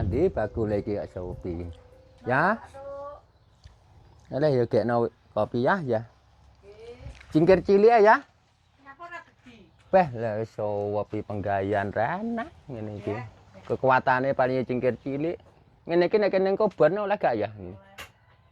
Ndi bakule iki kok sepi. Ya. Eleh ya gekno kopi ya ya. Cingkir cilik ya. Nyapa ora gedhi? Beh, lah wis sepi penggawean renak ngene iki. Kekuatane paling cingkir cilik. Ngene iki nek ning kobon oleh gak ya?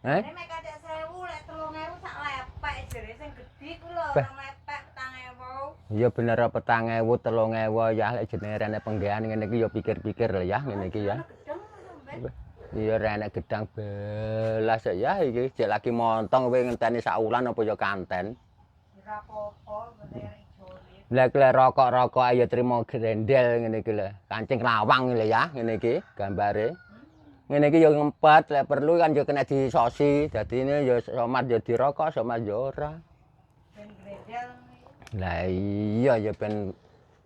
Eh? Nek mek kacek 1000 lek 3000 sak lepek jere sing gedhi ku lho Beh. rong lepek 4000. Ya bener 4000, 3000 ya lek jenenge rene penggawean ngene iki ya pikir-pikir lho ya ngene iki ya. Gedeng sampe. Iya rene gedang belas ya iki jek lagi montong kowe ngenteni sak wulan apa ya kanten. Ora apa-apa bener ijole. Lah iki lek rokok-rokok ayo trimo grendel ngene iki lho. Kancing lawang lho ya ngene iki gambare. Ngene iki ya ngempet lek perlu kan ya kena disosi. Dadine ya somat ya dirokok, somat ya ora. Ben grendel. Lah iya ya ben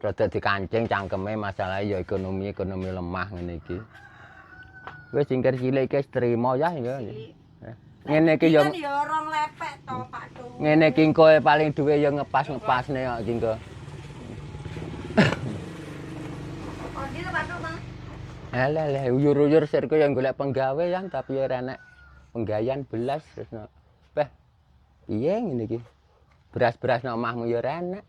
rada dikancing cangkeme masalah ya ekonomi ekonomi lemah ngene iki. Wis cingkir cilik iki wis trimo ya ya. Ngene iki ya Kan ya rong lepek to Pak Tu. Ngene iki engko paling duwe ya ngepas-ngepasne kok iki engko. Oh, ndi to Pak Tu, Mang? Eleh leh uyur-uyur sirku yang golek penggawe yang tapi ora enek penggawean belas terus no. Beh. Piye ngene iki? Beras-beras nang omahmu ya ora enek.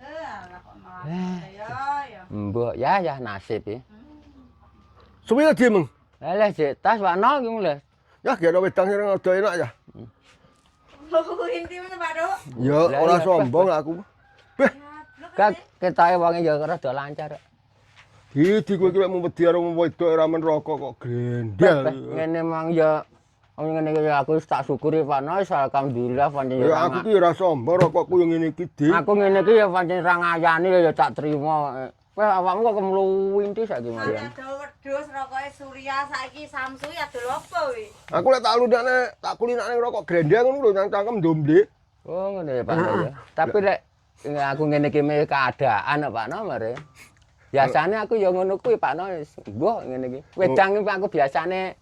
Eh, alah kok malah. Ya ya. Mbok ya ya nasib iki. Suwi lagi, Meng. Eleh jek tas wakno iki lho. Ya gak wedang sing rada enak ya. Inti men Pak Tu. Ya Lah, ora iya, sombong aku. Beh, Gak ketoke wonge ya rada lancar. di kowe iki lek mung wedi karo wong wedok ora men rokok kok grendel. Beh, ngene mang ya ngene iki aku wis tak syukuri Pak No, wis alhamdulillah pancen ya. Ya aku ki ora sombong rokokku yo ngene iki, Dik. Aku ngene iki ya pancen ra ngayani ya tak trimo. Wah, awakmu kok kemluwinti saiki Ane Marian. adol wedhus rokoke Surya saiki Samsu ya adol apa wi? Aku lek tak lunakne, tak kulinakne rokok grendel ngono lho nang cangkem ndomble. Oh, ngono ya Pak No ya. Tapi lek aku ngene iki meh keadaan Pak No mare. Biasane aku ya ngono kuwi Pak No, mbuh ngene iki. Wedang iki aku biasane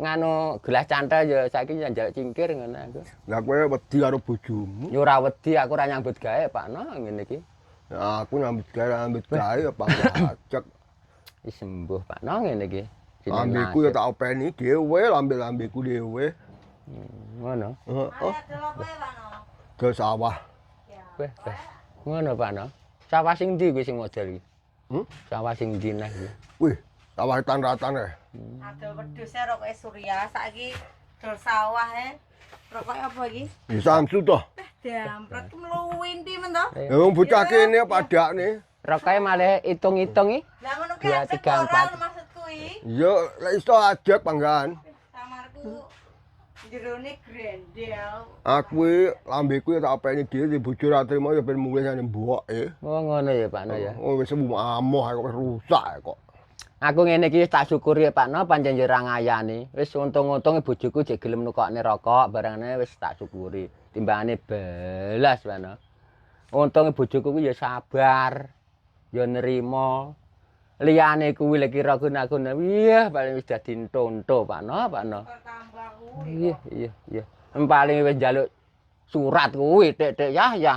nganu gelas cantel ya saiki njaluk cingkir ngono aku. Lah kowe wedi karo bojomu. Ya ora wedi aku ora nyambut gawe Pak No ngene iki. Ya aku nyambut gawe ya pajak. Wis sembuh Pak No ngene iki. Jenenge Lambeku ya nasib. tak openi dhewe, lambe-lambeku dhewe. Ngono. Heeh. Ane adol apa ya Pak No? Ke sawah. Ya. Weh, weh. Ngono Pak No. Sawah sing ndi kuwi sing model iki? Hmm? Sawah sing ndi neh iki? Wih, sawah tan-ratan e. Adol wedhus e rokoke Surya saiki dol sawah e. Rokoke apa iki? Ya Samsu toh. Dampret kemluwinti men to. Ya wong bocah kene padakne. Rokoke malah hitung-hitung iki. Lah ngono ki Dua, ajek tiga, ora empat. maksudku iki. Ya lek iso ajak panggahan. Kamarku jerone grendel. Aku iki lambeku ya tak openi dhewe di bojo ra trimo ya ben mulih nang mboke. Oh ngono ya Pak No ya. Oh wis amoh aku wis rusak kok. Aku ngene iki tak syukuri ya Pak No pancen yo ora ngayani. Wis untung-untung bojoku jek gelem nukokne rokok barangane wis tak syukuri. Timbangane belas Pak No. Untung bojoku kuwi ya sabar. Ya nerima. Liyane kuwi lek kira guna-guna wih paling wis dadi tonto Pak No, Pak No. Bertambah kuwi. Iya. Paling wis njaluk surat kuwi tek-tek ya ya.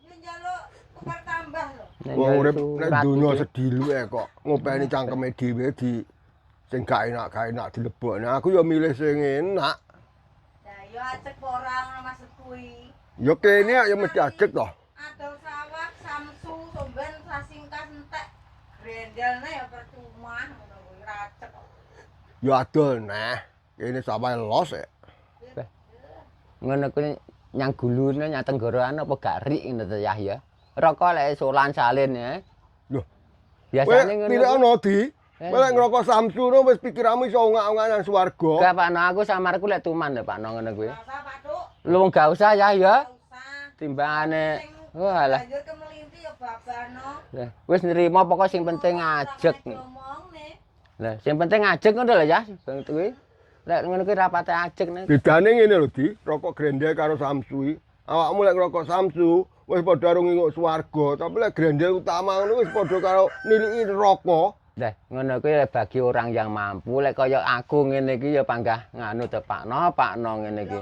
Ya njaluk tukar tambah lho. Wong urip nek Surat donya kuwi. sediluke kok ngopeni cangkeme dhewe di sing gak enak-gak enak dilebokne. Aku ya milih sing enak. Lah ya ajek apa ora ngono maksudku iki. Ya kene ya mesti ajek toh. Adol sawah Samsu somben sasingkas entek. Grendelne ya percuma ngono kuwi racek kok. Ya adol neh. Kene sawah los e. Ngono kuwi nyang gulune nyang tenggorokan apa gak rik ngono to ya ya. Rokok lek solan salin ya. Loh, Biasane kowe ngono. pilih kuwi. ono di. Eh. Kowe lek ngrokok Samsu no wis pikiranmu iso ongak-ongak nang swarga. Gak Pak No, aku samarku lek tuman lho Pak No ngono kuwi. Gak usah Pak Duk, Lu gak usah ya ya. gak usah. Timbangane Sing walah. Banjur kemelinti ya babano. Lah, wis nrimo pokok sing penting ngajek. Omongne. Lah, sing penting ngajek ngono lho ya, bang kuwi. Lek ngono kuwi rapate ajek nek. Bedane ngene lho Di, rokok grendel karo Samsu iki. Awakmu lek ngrokok Samsu wis padha karo nginguk swarga, tapi lek grendel utama ngono wis padha karo niliki neraka. Lah, ngono kuwi bagi orang yang mampu. Lek kaya aku ngene iki ya panggah nganu to Pak No, Pak No ngene iki.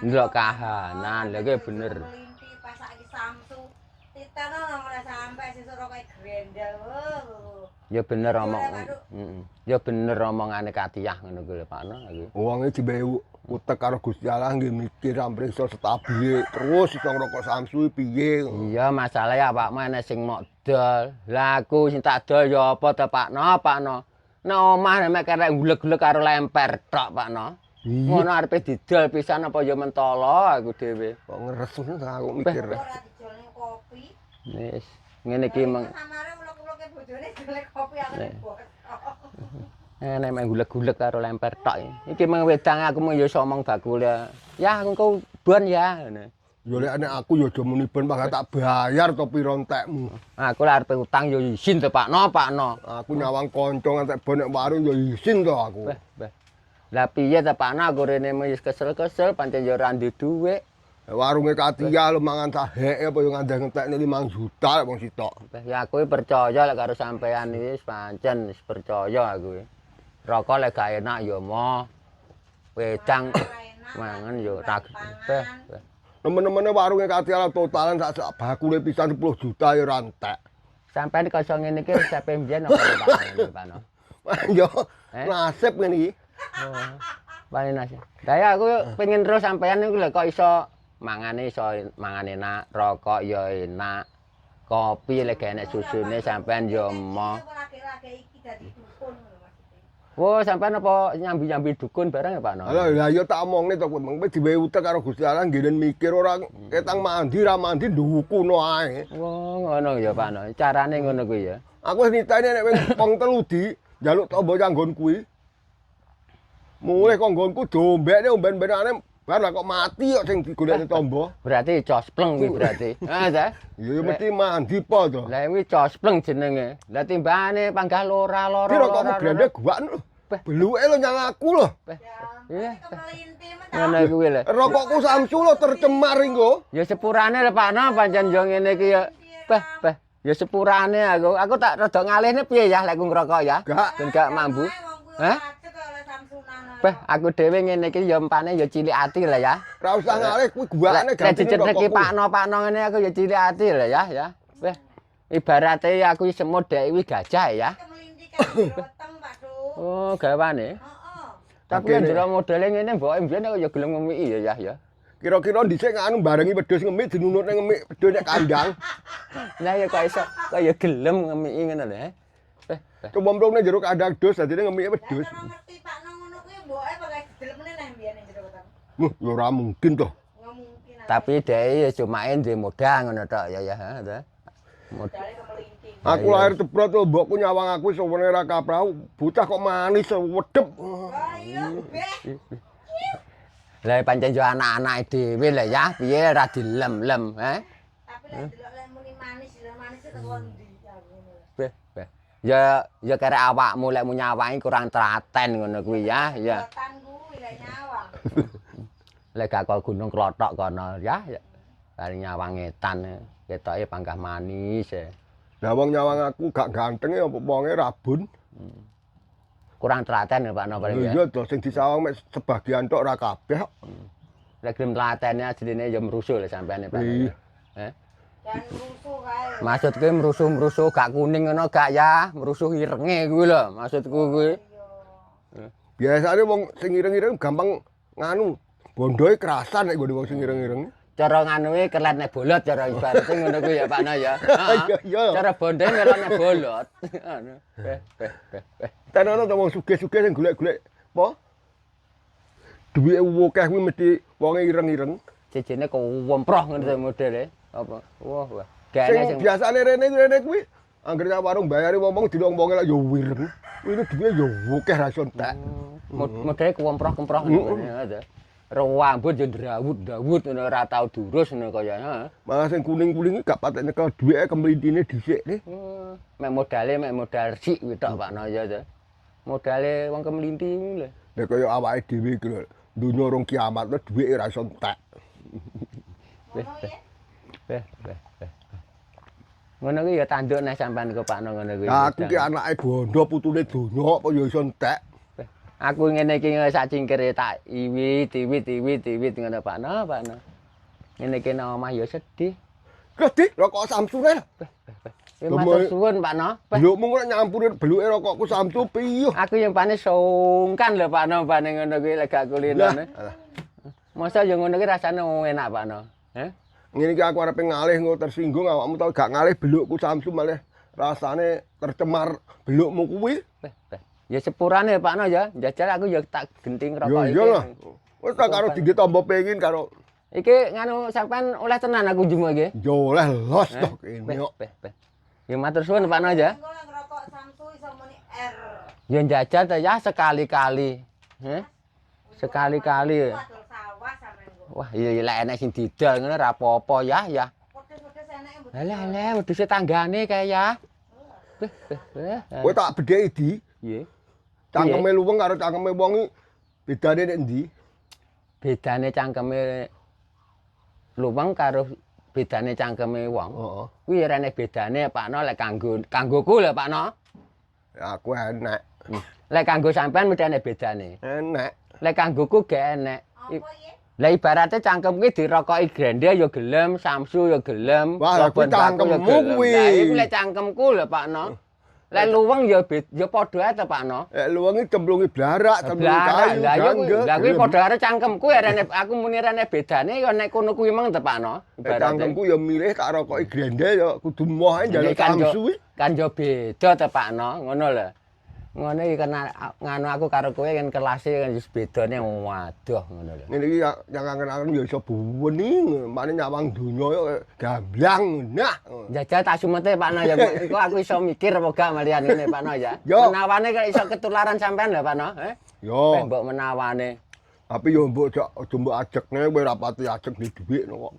Ndelok kahanan, lha kuwi bener. Kemelinti pas saiki Samsu. Titano ora sampe sesuk rokoke grendel. Wuh. Ya bener omong. Heeh. Ya bener omongane Katiyah ngono kuwi lho Pak No iki. Wonge diwehi utek karo Gusti Allah nggih mikir ampre iso stabil terus iso ngrokok Samsu piye. Iya, masalahnya awakmu enek sing mok dol. Lah aku sing tak dol ya apa to Pak No, Pak No. Nek omah nek kerek gulek-gulek karo lemper tok Pak No. Iya. Ngono arepe didol pisan apa ya mentolo aku dhewe. Kok ngeres aku mikir. Ora dijolne kopi. Wis, ngene iki meng Samare ulek-uleke bojone jolne kopi aku bosok. Nek mek gulek-gulek karo lemper tok. Iki meng wedang aku mung ya iso omong bakul ya. Ya aku engko bon ya ngono. Ya lek nek aku ya aja muni ben pangkat tak bayar to pira entekmu. Aku lek arepe utang ya izin to Pak No, Pak No. Aku nyawang kanca ngantek bon nek warung ya izin to aku. Beh, beh. Lah piye ta Pak No, aku rene wis kesel-kesel pancen ya ora ndek dhuwit. Warunge Katia lho mangan saheke apa ya ngandang entekne 5 juta lek wong sitok. Beh, ya aku percaya lek karo sampean iki wis pancen wis percaya aku iki. Rokok lek gak enak ya moh. Wedang mangan ya ora beh, beh. Nemen-nemene warunge Katia totalan sak sak bakule pisan 10 juta ya ora entek. Sampean kaya ngene iki resepe mbiyen apa to, Pak No, Pak No? Yo Eh? nasib ngene iki. Oh, paling nasib. Lah ya aku pengen terus sampean niku lho kok iso mangane iso mangan enak, rokok ya enak. Kopi lek gak enek susune sampean ya emoh. Lagi-lagi iki dadi dukun ngono maksudnya. Wo, sampean apa nyambi-nyambi dukun bareng ya, Pak No? Lah lah ya tak omongne to kowe meng diwehi utek karo Gusti Allah nggene mikir ora ketang mandi ra mandi ndukuno ae. Wo, ngono ya, Pak No. Carane ngono kuwi ya. Aku wis niteni nek wing wong telu di njaluk tombo nyanggon kuwi. Mulih kok nggonku dombekne omben-ombenane bar lah kok mati kok sing digolekne tombo. Berarti cospleng kuwi berarti. Ha ta? Ya ya mesti mandi po to. Lah kuwi cospleng jenenge. Lah timbane panggah lora-lora. Ki rokokmu grande guak lho. Beluke lho nyang aku lho. Ya, Iya. kemelinti men Ngono kuwi lho. Rokokku Samsu lho tercemar engko. Ya sepurane lho Pak No, pancen yo ngene iki ya. Beh, beh. Ya sepurane aku. Aku tak rada ngalihne piye ya lek ku ngrokok ya. Gak. Ben gak mambu. Hah? Beh, aku dhewe ngene iki ya empane ya cilik ati lah ya. Ora usah ngalih kuwi guakane Lek gantine dicetheki rokokku. Pak No, Pak No ngene aku ya cilik ati lah ya, ya. Beh, ibarate aku semut dek kuwi gajah ya. Kemelinti kan weteng Pak Du. Oh, gawane. Heeh. Tapi Oke, nek ndelok modele ngene mboke mbiyen aku ya gelem ngemiki ya ya ya. Kira-kira dhisik nganu barengi wedhus ngemik dinunutne ngemik wedhus nek kandang. Lah ya kok iso kok ya gelem ngemiki ngono lho. Eh, beh. Cemplungne jero kandang dus dadine ngemike Lah wedhus. cara ngerti Pak No ngono kuwi mboke pakai didelemne neh mbiyen ning jero weteng. Wah, ya ora mungkin toh. Nggak mungkin. Tapi dhek ya cuma duwe modal ngono tok ya ya. Ha, ta. Modale kemelinti. Aku lahir cebrot lho mbokku nyawang aku sowene ra kaprah, bocah kok manis wedhep. Wah iya, beh. Lah pancen yo anak-anake dhewe lah ya, piye ora dilem-lem, he? Tapi lek delok lek muni manis, ya manis teko ndi aku ngono. Beh, beh. Ya ya kerek awakmu lek mu nyawangi kurang telaten ngono kuwi ya, ya. Wetan kuwi lek nyawang. Lek gak kok Gunung Klothok kono ya, ya. Paling nyawang etan ketoke panggah manis ya. Lah wong nyawang aku gak ganteng ya apa wonge rabun. Kurang telaten ya Pak No paling ya. Iya to sing disawang mek sebagian tok ora kabeh. Lek gelem telatene asline ya mrusuh lho sampean Pak. Iya. Eh? Dan rusuh kae. Maksudku mrusuh-mrusuh gak kuning ngono gak ya, mrusuh irenge kuwi lho maksudku kuwi. Iya. Biasane wong sing ireng-ireng gampang nganu bondoe kerasan nek nggone wong sing ireng-ireng. Cara nganuwe kelet nek bolot cara ibarate ngono kuwi ya Pak No ya. Heeh. Iya iya. Cara bondoe ngelok nek bolot. Ngono. Beh, beh, beh, beh. Tenan to wong sugih-sugih sing golek-golek apa? Duwike akeh kuwi mesti wonge ireng-ireng. Jejene kewemproh ngono to modele. Apa? Wah, wah. Gak enek Sing sing biasane rene kuwi anggere nang warung bayari wong-wong dilong wonge lak ya ireng. Kuwi duwike ya akeh ra iso entek. Modele kewemproh-kemproh ngono ya. Rambut yo ndrawut-ndrawut ngono ora tau durus ngono kaya heeh. Malah sing kuning-kuning iki gak patek nyekel duwike kemlintine dhisik nih. Mek modale mek modal resik kuwi tok Pak No ya to. Modale wong kemlinti kuwi lho. Lah kaya awake dhewe iki lho, donya rong kiamat lho duwike ra iso entek. Ngono ya. Beh, beh, beh. Ngono kuwi ya tanduk nek sampean kok Pak No ngono kuwi. Lah aku ki anake bondo putune donya apa ya iso entek. Aku ngene iki sak cingkire tak iwit iwit iwit iwit ngono Pak No, Pak No. Ngene iki nang omah ya sedih. Lho Dik, rokok Samsune lho. Ya matur suwun, Pak No. Belukmu kok nyampur beluke rokokku Samsu piye? Aku yang pane sungkan lho, Pak No, pane ngono kuwi lek gak kulinane. Lah, Masa yo ngono kuwi rasane enak, Pak No. Heh? Ngene iki aku arepe ngalih engko tersinggung awakmu tau gak ngalih belukku Samsu malah rasane tercemar belukmu kuwi. Beh, beh. Ya sepurane, Pak No, ya. Jajal aku ya tak genting rokok Ya iya lah. Wis tak karo dingge tambah pengin karo Iki nganu sampean oleh tenan aku jumuk iki. yo oleh los to kene Beh, kok. beh, beh. Ya matur suwun, Pak No, ya. Engko lek ngerokok Samsu iso muni R. Ya njajal ta ya sekali-kali. Heh? Sekali-kali. Adol sawah sampean kok. Wah, iya lek enek sing didol ngono ora apa-apa ya, ya. Wedhus-wedhus eneke mbok. Alah alah, wedhuse tanggane kae ya. Beh, beh, beh. Kowe tak bedheki di. Piye? Cangkeme luweng karo cangkeme wong iki bedane nek endi? Bedane cangkeme luweng karo bedane cangkeme wong. Heeh. Kuwi ora enek bedane, Pak No, lek kanggo kanggoku lho, Pak No. Ya aku enek. Lek kanggo sampean mesti enek bedane. Enek. Lek kanggoku gak enek. Apa ye? Lah ibaratnya cangkem kuwi dirokoki grendel ya gelem, Samsu ya gelem, Wah, lah kuwi Lobon Baku ya cangkemmu gelem. kuwi. Lah iku lek cangkemku lho, Pak No. Lek luweng ya ya padha ae to, Pak No. Lek luweng iki cemplungi blarak, cemplungi Blarak, kayu, lah ya kuwi, jangge. lah kuwi padha karo cangkemku ya rene aku muni rene bedane ya nek kono kuwi mang to, Pak No. Lek cangkemku ya milih tak rokoki grendel ya kudu moh ae njaluk Kan yo Samsu iki. kan yo beda to, Pak No, ngono lho. Ngono iki kena nganu aku karo kowe kan kelase kan wis bedane waduh ngono lho. Ngene iki yang angen-angen ya iso buweni, mane nyawang donya ya gamblang nah. Jajal tak sumete, Pak No, ya. Iku aku iso mikir apa gak malian ngene, Pak No, ya. Yo. Menawane kok iso ketularan sampean lho, Pak No, eh. Yo, Eh, mbok menawane. Tapi yo mbok aja mbok ajekne kowe ra pati ajek di dhuwit no kok.